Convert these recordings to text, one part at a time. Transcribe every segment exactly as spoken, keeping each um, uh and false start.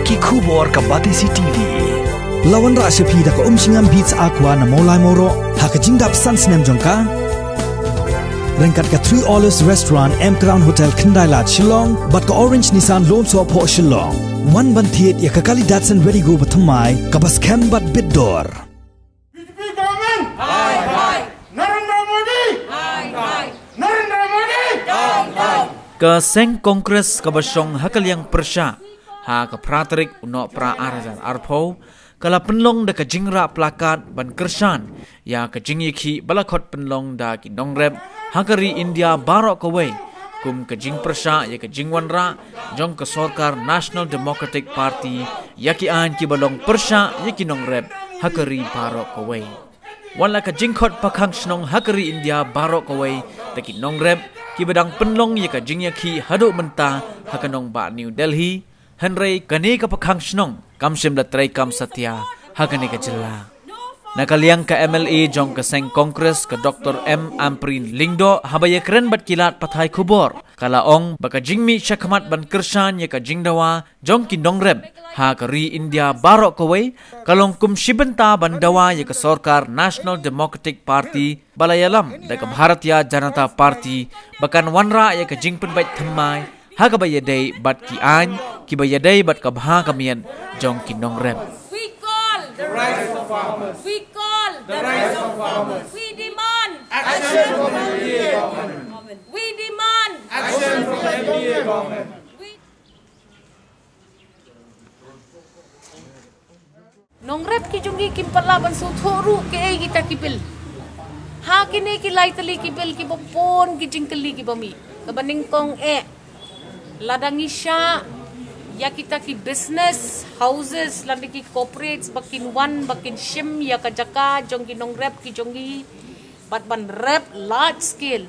Ki khubor ka Batesi T V. La wanrah sha phi da ka Umshngam Beats Aqua na Mawlai Mawroh ha ka jingdap san snem jong ka. Ryngkat ka Three Olives Restaurant, M Crown Hotel, Khyndai Lad, Shillong, bad ka Orange Nissan Lone Sohphoh, Shillong. Wan ban thied ïa ka kali Datsun Redi-GO ba thymmai, kaba skhem bad bit dor. B J P government! Hai, hai! Narendra Modi! Hai, hai! Narendra Modi! Down, down! Ka seng Congress kaba shong ha ka liang pyrshah ha ka phra tarik u Nohprah ar hajar arphew ka la pynlong da ka jingrah plakat ban kyrshan ïa ka jingïakhih ba la khot pynlong da ki nongrep ha ka ri India baroh kawei, kum ka jingpyrshah ïa ka jingwanrah jong ka sorkar National Democratic Party ïa ki aiñ kiba long pyrshah ïa ki nongrep ha ka ri baroh kawei. Wat la ka jingkhot pakhang shnong ha ka ri India baroh kawei da ki nongrep kiba dang pynlong ïa ka jingïakhih haduh mynta ha ka nongbah New Delhi, hynrei kane ka pakhang shnong kam shym la treikam satia ha kane ka jylla. Na ka liang ka M L A jong ka seng Congress, ka Doctor M Ampareen Lyngdoh, haba ïakren bad ki lad pathai khubor, ka la ong ba ka jingmih shakhmat ban kyrshan ïa ka jingdawa jong ki nongrep ha ka ri India baroh kawei ka long kum shi bynta ban dawa ïa ka sorkar National Democratic Party ba la ïalam da ka Bharatiya Janata Party ba kan wanrah ïa ka jingpynbeit thymmai ha kaba ïadei bad ki aiñ kiba ïadei bad ka bha ka miat jong ki nongrep. We call the rise of farmers. We call the rise of farmers. We demand action from the N D A government. We demand action from the N D A government. We Nongrep ki jong ngi kim pat lah ban sngewthuh ruh kiei kita ki bill. Ha kine ki lai tylli ki bill kiba bun ki jingkylli kiba mih. Kaba nyngkong eh, lada ngi shah ïa kita ki business houses lane ki corporates ba kin wan ba kin shim ïa ka jaka jong ki nongrep ki jong ngi bad ban rep large scale.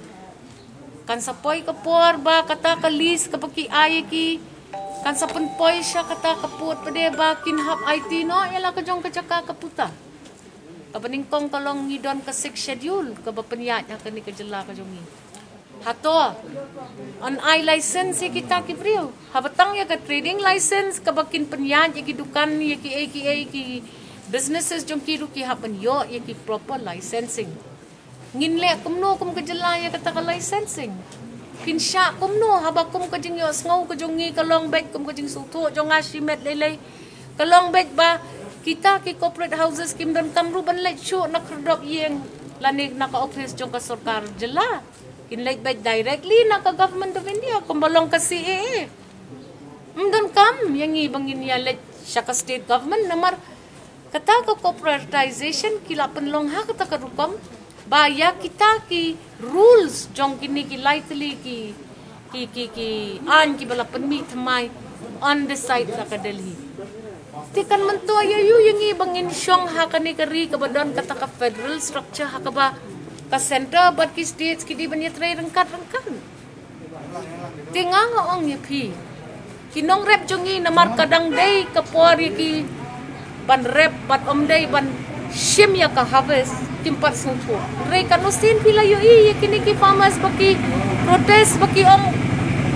Kan sa poi ka por ba kata ka lease kaba ki ai ïa ki, kan sa pynpoi sha kata ka pud pat de ba kin hap aiti noh ïa la ka jong ka jaka ka puta. Kaba nyngkong ka long ngi don ka Sixth Schedule kaba pynïaid ha kane ka jylla ka jong ngi. Hato yn ai license ïa kita ki briew? Haba tang ïa ka trading license kaba kin pynïaid ïa ki dukan, ïa ki ei ki ei ki businesses jong ki ruh ki hap ban ïoh ïa ki proper licensing. Ngin leh kumno kum ka jylla ïa kata ka licensing? Kin shah kumno haba kum ka jingïohsngew ka jong ngi ka long beit kum ka jingsngewthuh jong nga shimet lei lei. Ka long beit ba kita ki corporate houses kim donkam ruh ban leit shuh na khyrdop ïing lane na ka office jong ka sorkar jylla. Kin leit beit directly na ka Government of India kumba long ka C A A. Ym donkam ïa ngi ba ngin ïa leit sha ka state government namar kata ka corporatization ki la pynlong ha kata ka rukom ba ïa kita ki rules jong kine ki lai tylli ki, ki, ki, ki aiñ kiba la pynmih thymmai yn decide la ka Delhi. Te kan myntoi ïa u ïa ngi ba ngin shong ha kane ka ri kaba don kata ka federal structure ha kaba ka centre bad ki states ki dei ban ïatrei ryngkat ryngkat. Te nga nga ong ïa phi, ki nongrep jong ngi namar ka dang dei ka por ïa ki ban rep bad ym dei ban shim ïa ka harvest, kim pat sngewthuh. Hynrei katno sien phi la ïohi ïa kine ki farmers ba ki protest ba ki ong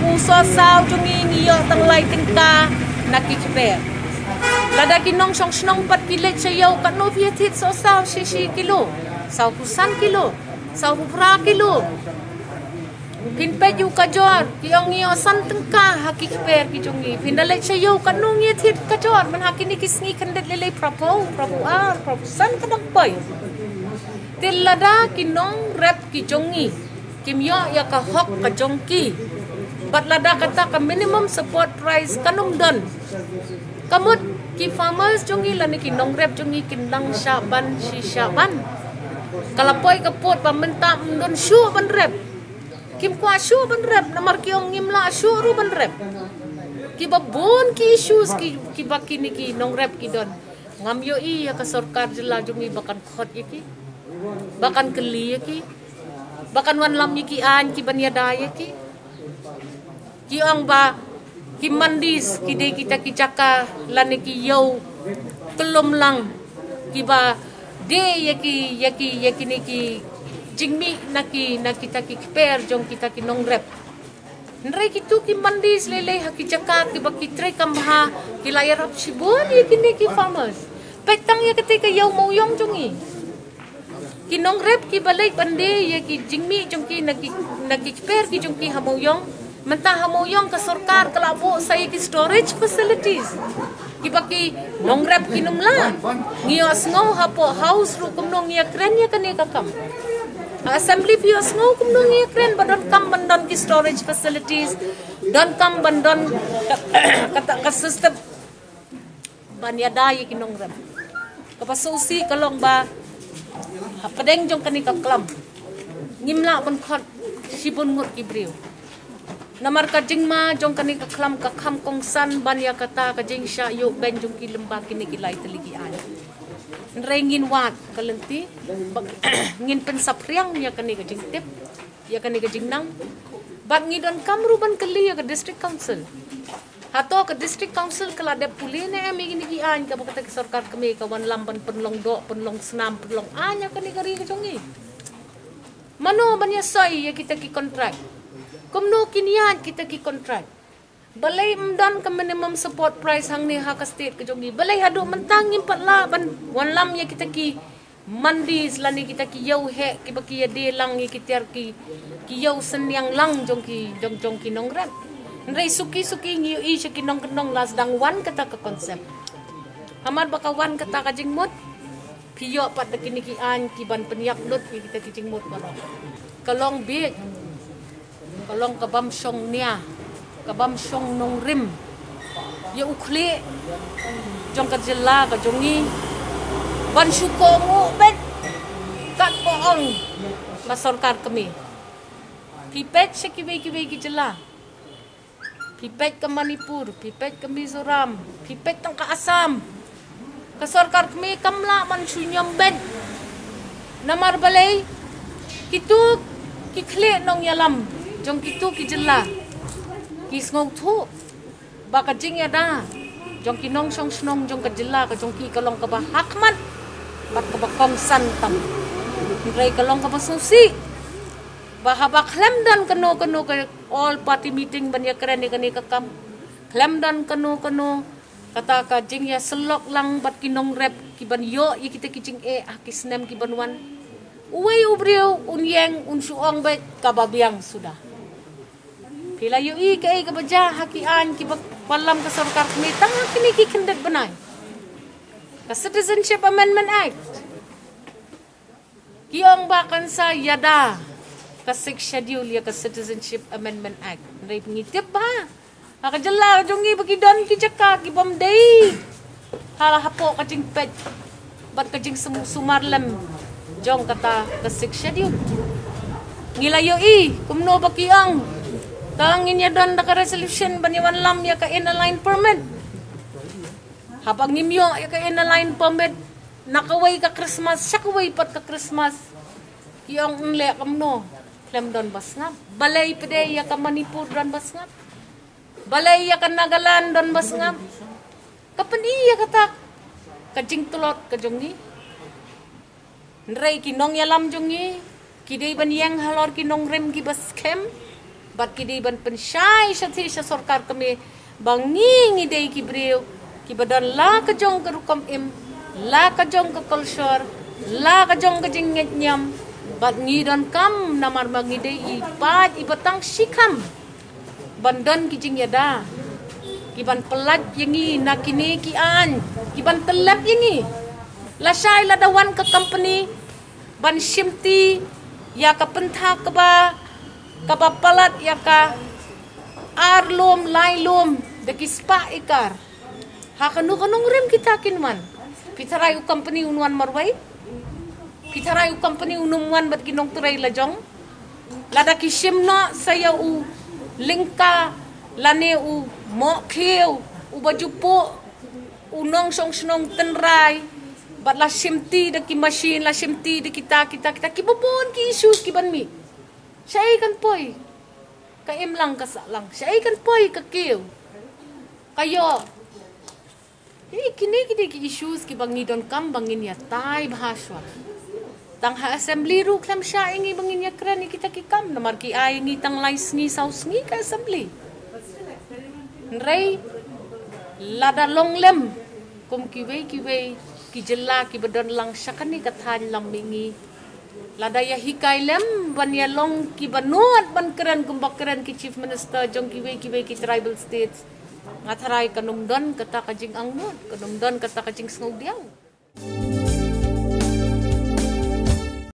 u sohsaw jong ngi ngi ïoh tang lai tyngka na ki kper. Lada ki nongshong shnong pat ki leit sha ïew katno phi ïa thied sohsaw, shi shi kilo, saw phew san kilo, saw phew phra kilo. Phin peit ïa u kajor, ki ong ngi ïoh san tyngka ha ki kper ki jong ngi. Phin da leit sha ïew katno ngi ïa thied kajor, man ha kine ki sngi khyndiat lei lei phra phew, phra phew ar, phra phew san ka dang poi. Te lada ki nongrep ki jong ngi kim ïoh ïa ka hok ka jong ki, bad lada kata ka minimum support price kan ym don, ka mut ki farmers jong ngi lane ki nongrep jong ngi kin nang shah ban shi shah ban. Ka la poi ka pud ba mynta ym don shuh ban rep. Kim kwah shuh ban rep namar ki ong ngim lah shuh ruh ban rep. Kiba bun ki issues ki, kiba kine ki nongrep ki don. Ngam ïohi ïa ka sorkar jylla jong ngi ba kan khot ïa ki, ba kan kylli ïa ki, ba kan wanlam ïa ki aiñ ki ban ïada ïa ki. Ki ong ba ki mandis ki dei kita ki jaka lane ki ïew kyllum lang kiba dei ïa ki, ïa ki, ïa kine ki jingmih na ki, na kita ki kper jong kita ki nongrep. Hynrei kito ki mandis lei lei ha ki jaka kiba ki treikam bha ki la ïarap shibun ïa kine ki farmers. Peit tang ïa kata ka ïew Mawïong jong ngi. Ki nongrep kiba leit ban die ïa ki jingmih jong ki na ki, na ki kper ki jong ki ha Mawïong. Mynta ha Mawïong ka sorkar ka la buh sa ïa ki storage facilities. Kiba ki nongrep kin ym lah. Ngi ïohsngew hapoh House ruh kumno ngi ïakren ïa kane ka kam. Ha Assembly phi ïohsngew kumno ngi ïakren ba donkam ban don ki storage facilities. Donkam ban don ka, ka, ka system ban ïada ïa ki nongrep. Kaba sngewsih ka long ba hapdeng jong kane ka khlam ngim lah ban khot shibun ngut ki briew. Namar ka jingma jong kane ka khlam ka kham kongsan ban ïa kata ka jingshah ïohbeiñ jong ki lyngba kine ki lai tylli ki aiñ. Hynrei ngin wad ka lynti ba ngin pynsaphriang ïa kane ka jingtip, ïa kane ka jingnang. Bad ngi donkam ruh ban kylli ïa ka District Council. Hato ka District Council ka la dep pule ne em ïa kine ki aiñ kaba kata ka sorkar kmie ka wanlam ban pynlong doh, pynlong snam, pynlong aiñ ïa kane ka ri ka jong ngi? Mano ban ïasoi ïa kita ki kontrak? Kumno kin ïaid kita ki kontrak? Balei ym don ka minimum support price hangne ha ka state ka jong ngi? Balei haduh mynta ngim pat lah ban wanlam ïa kita ki mandis lane kita ki ïew heh kiba ki ïadie lang ïa ki tiar ki, ki ïew synñiang lang jong ki, jong, jong ki nongrep? Hynrei suki suki ngi ïohi sha ki nongkyndong la sdang wan kata ka concept. Hamar ba ka wan kata ka jingmut, phi ïoh pat da kine ki aiñ ki ban pynïap lut ïa kita ki jingmut baroh. Ka long bieit, ka long ka bym shong nia, ka bym shong nongrim ïa u khlieh jong ka jylla ka jong ngi ban shu kohnguh beit. Katba ong ka sorkar kmie, phi peit sha kiwei kiwei ki jylla. Phi peit ka Manipur, phi peit ka Mizoram, phi peit tang ka Assam. Ka sorkar kmie kam lah ban shu ñiom beit. Namar balei? Kito ki khlieh nongïalam jong kito ki jylla ki sngewthuh ba ka jingïada jong ki nongshong shnong jong ka jylla ka jong ki ka long kaba hakhmat bad kaba kongsan tam. Hynrei ka long kaba sngewsih ba haba khlem don kano kano ka all party meeting ban ïakren ïa kane ka kam, khlem don kano kano kata ka jingïasyllok lang bad ki nongrep ki ban ïoh ïa kita ki jingeh ha ki snem ki ban wan, uwei u briew un ïeng un shu ong beit kaba biang suda. Phi la ïohi kaei kaba jia ha ki aiñ kiba wanlam ka sorkar kmie tang ha kine ki khyndiat bnai? Ka Citizenship Amendment Act. Ki ong ba kan sa ïada ka Sixth Schedule ïa ka Citizenship Amendment Act. Hynrei ngi tip ba ha ka jylla ka jong ngi ba ki don ki jaka ki bym dei ha la hapoh ka jingpeit bad ka jingsumar lem jong kata ka Sixth Schedule. Ngi la ïohi kumno ba ki ong ka ngin ïa don da ka resolution ban ïa wanlam ïa ka Inner Line Permit. Haba ngim ïoh ïa ka Inner Line Permit na kawei ka Christmas sha kawei pat ka Christmas, ki ong nleh kumno khlem don ba sngap. Balei pdei ïa ka Manipur don ba sngap? Balei ïa ka Nagaland don ba sngap? Ka pyni ïa kata ka jingtlot ka jong ngi. Hynrei ki nongïalam jong ngi ki dei ban ïeng halor ki nongrim kiba skhem bad ki dei ban pynshai shathie sha sorkar kmie ba ngi ngi dei ki briew kiba don la ka jong ka rukom im, la ka jong ka culture, la ka jong ka jingngeit niam. Bad ngi donkam namar ba ngi dei i paid iba tang shikham ban don ki jingïada ki ban pyllait ïa ngi na kine ki aiñ ki ban tyllep ïa ngi. Lashai lada wan ka company ban shimti ïa ka pynthak kaba, kaba palat ïa ka ar lum lai lum da ki spah ekar, ha kano ka nongrim kita kin wan? Phi tharai u company un wan marwei? Phi tharai u company un ym wan bad ki nongtrei la jong? Lada ki shim noh sa ïa u lyngka lane u mohkhiew uba ju puh u nongshong shnong tynrai bad la shimti da ki machine, la shimti da kita kita kita kiba bun ki issues ki ban mih. Shaei kan poi ka imlang ka sahlang? Shaei kan poi ka kiew ka ïoh? Hi, kine ki dei ki issues kiba ngi donkam ba ngin ïatai bha shuwa. Tang ha assembly ruh khlem shah ïa ngi ba ngin ïakren ïa kita ki kam, namar ki ai ïa ngi tang lai sngi saw sngi ka assembly. Hynrei lada long lem kum kiwei kiwei ki jylla kiba don lang sha kane ka thaiñ lam mihngi, lada ïahikai lem ban ïalong kiba nud ban kren kumba kren ki chief minister jong kiwei kiwei ki tribal states, nga tharai kan ym don kata ka jingangnud, kan ym don kata ka jingsngewdiaw.